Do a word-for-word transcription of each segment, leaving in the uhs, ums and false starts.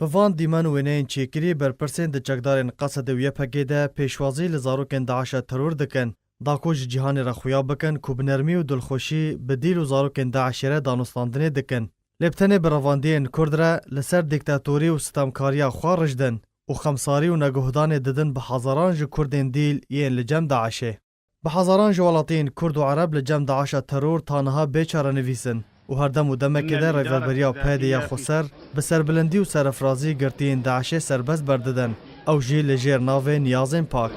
Bi van dîmen û wêneyên çêkirî berpirsên di çekdarên Qesedê û Y P G de pêşwazî li zarokên DAIŞê teror dikin, da ku ji cîhanê re xuya bikin ku bi nermî û dilxweşî bi dîl û zarokên DAIŞê re danûstandinê dikin. Lê bi tenê bi revandiyên Kurd re li ser dîktatorî û sitemkariya xwe rijdin û xemsarî û neguhdanê didin bi hezaran ji Kurdên dîl yên li cem DAIŞê. Bi hezaran ji welatiyên Kurd û Ereb li cem DAIŞa teror ta niha bê çarenivîs in û her dem û demekê de Rêveberiya P Y D'ê ya Xweser bi serbilindî û serefrazî girtiyên DAIŞê serbest berdidin. Ew jî li jêr navê Niyazên Pak.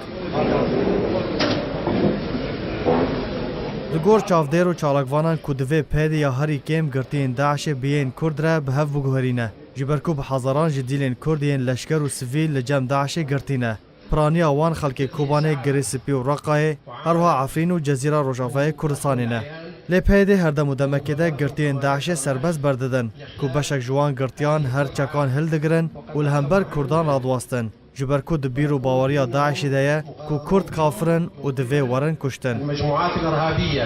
Di gor çavdêr û çalakvanan ku divê P Y D'ê ya herî kêm girtiyên DAIŞê bi yên Kurd re bi hev biguherîne, ji ber ku bi hezaran ji dîlên Kurd yên leşker û sivîl li cem DAIŞê girtî ne. Piraniya wan xelkê Kobanê, Girê Spî û Reqayê, her wiha Efrîn û Cezîra Rojavayê Kurdistanê ne. Lê P Y D her dem û demekê de girtiyên DAIŞê serbest berdidin, ku beşek ji wan girtiyan her çekan hildigirin û li hember Kurdan radiwestin, ji ber ku di bîr û baweriya DAIŞê de ye ku Kurd kafir in û divê werin kuştin. المجموعات الإرهابية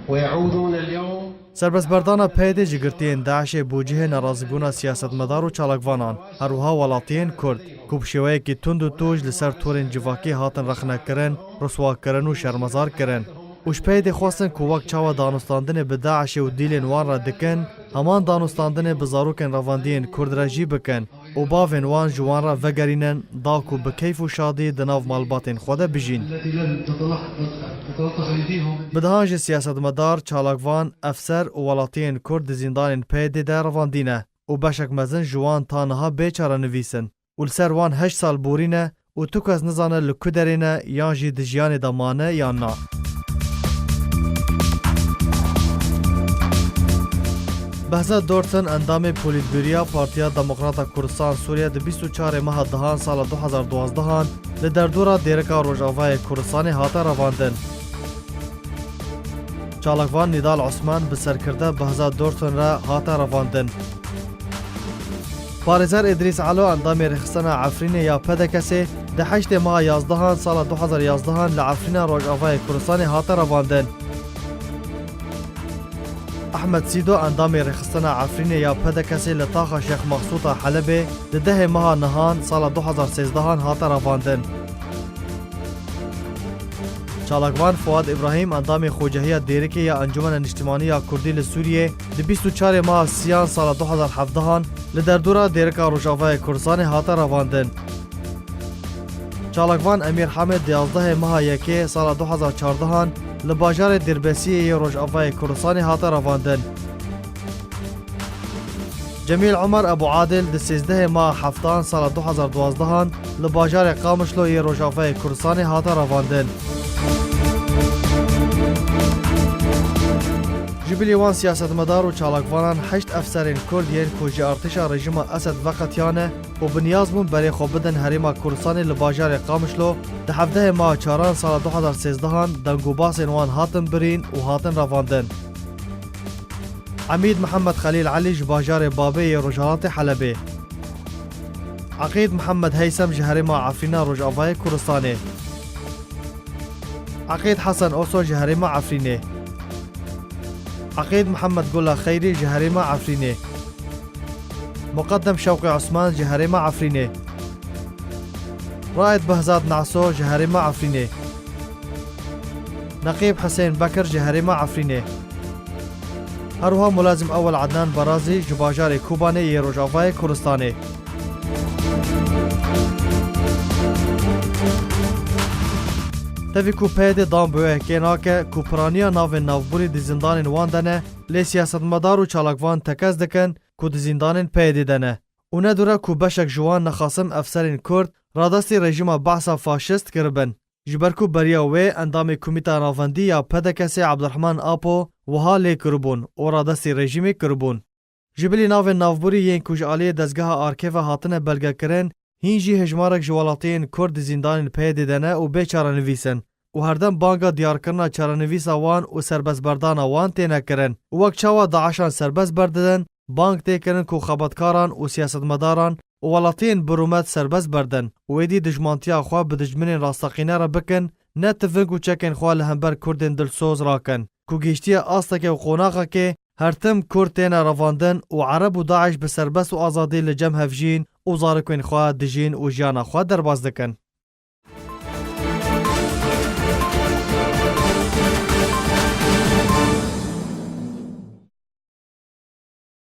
ويعودون اليوم Serbestberdana P Y D ji girtiyên DAIŞê bû cihê nerazîbûna siyasetmedar û çalakvanan, her wiha welatiyên Kurd, ku bi şêweyekî tund û tûj li ser torên civakî hatin rexnekirin, riswakirin û şermezar kirin. Û ji P Y D xwestin ku wek çawa danûstandinê bi DAIŞê û dîlên wan re dikin, heman danûstandinê bi zarokên revandiyên Kurd re jî bikin. û bavên wan ji wan re vegerînin, da ku bi keyf û şadî di nav malbatên xwe de bijîn. التي لم تتلق-، تتلطخ أيديهم. Bi dehan ji siyasetmedar, çalakvan, efser û welatiyên Kurd di zîndanên P Y D de revandîne û beşek mezin ji wan ta niha bê çarenivîs in û li ser wan heşt sal borî ne û tu kes nizane li ku derê ne yan jî di jiyanê de mane yan na. Behzat Dortun, endamê Polîtbûroya Partiya Demokrata Kurdistan Sûriye, di bîst û çarê meha dehan sala du hezar duwazdehan li derdora Dêrika Rojavayê Kurdistanê hate revandin. Çalakvan Nîdal Osman bi serkirde Behzat Dortun re hate revandin. Parêzer Îdrîs Elo, endamê Rêxistina Efrînê ya P D K S'ê, di heştê meha yazdehan sala du hezar yazdehan li Efrîna Rojavayê Kurdistanê hate revandin. Ehmed Sîdo, endamê Rêxistina Efrînê ya P D K S'ê li taxa Şêx Mexsûta Helebê, di dehê meha nihan sala du hezar sêzdehan hate revandin. Çalakvan Fuad Îbrahîm, endamê Xocehiya Dêrikê ya Encûmena Niştimanî ya Kurdî li Sûriyê, di bîst û çarê meha siyan sala du hezar hevdehan li derdora Dêrika Rojavayê Kurdistanê hate revandin. Çalakvan Emîr Hemed di yazdehê meha yekê sala du hezar çardehan li bajarê Dêrbesiyê yê Rojavayê Kurdistanê hate revandin. Cemîl Omer Ebû Adil di sêzdehê meha heftan sala du hezar duwazdehan li bajarê Qamişlo yê Rojavayê Kurdistanê hate revandin. Ji bilî wan siyasetmedar û çalakvanan heşt efserên Kurd yên ku ji artêşa rejîma Esed veqetiyane û bi niyaz bûn berê xwe bidin Herêma Kurdistanê li bajarê Qamişlo, di hevdehê meha çaran sala du hezar sêzdehan deng û basên wan hatin birîn û hatin revandin. Emîd Mihemed Xelîl Elî ji bajarê Babê yê rojhilatê Helebê. Eqîd Mihemed Heysem ji herêma Efrîna Rojavayê Kurdistanê. Eqîd Hesen Oso ji herêma Efrînê. Eqîd Mihemed Gula Xeyrî ji herêma Efrînê. Muqeddem Şewqî Osman ji herêma Efrînê. Raed Behzad Naso ji herêma Efrînê. Neqîb Hisên Bekir ji herêma Efrînê. Her wiha Mulazim Ewel Ednan Barazî ji bajarê Kobanê yê Rojavayê Kurdistanê. Tevî ku P Y D dan bi wê yekê nake ku piraniya navên navborî di zîndanên wan de ne, lê siyasetmedar û çalakvan tekez dikin ku di zîndanên P Y D de ne. Û ne dûr e ku beşek ji wan nexasim efserên Kurd radestî rejîma Behsa faşist kiribin. Ji ber ku beriya wê endamê Komîta Navendî ya P D K S'ê Ebdurehman Apo wiha lê kiribûn û radestî rejîmê kiribûn. Ji bilî navên navborî yên ku ji aliyê dezgeha Arkê ve hatine belgekirin, hîn jî hejmarek ji welatiyên Kurd di zîndanên P Y D de ne û bê çarenivîs in û herdem banga diyarkirina çarenivîsa wan û serbestberdana wan têne kirin û wek çawa DAIŞan serbest berdidin, bang tê kirin ku xebatkaran û siyasetmedaran û welatiyên bi rûmet serbest berdin û êdî dijmantiya xwe bi dijminên rasteqîne re bikin, ne tiving û çekên xwe li hember Kurdên dilsoz rakin, ku gihiştiye asteke û qonaxekê Her tim Kurd têne revandin û Ereb û DAIŞ bi serbest û azadî li cem hev jîn û zarokên xwe dijîn û jiyana xwe derbas dikin.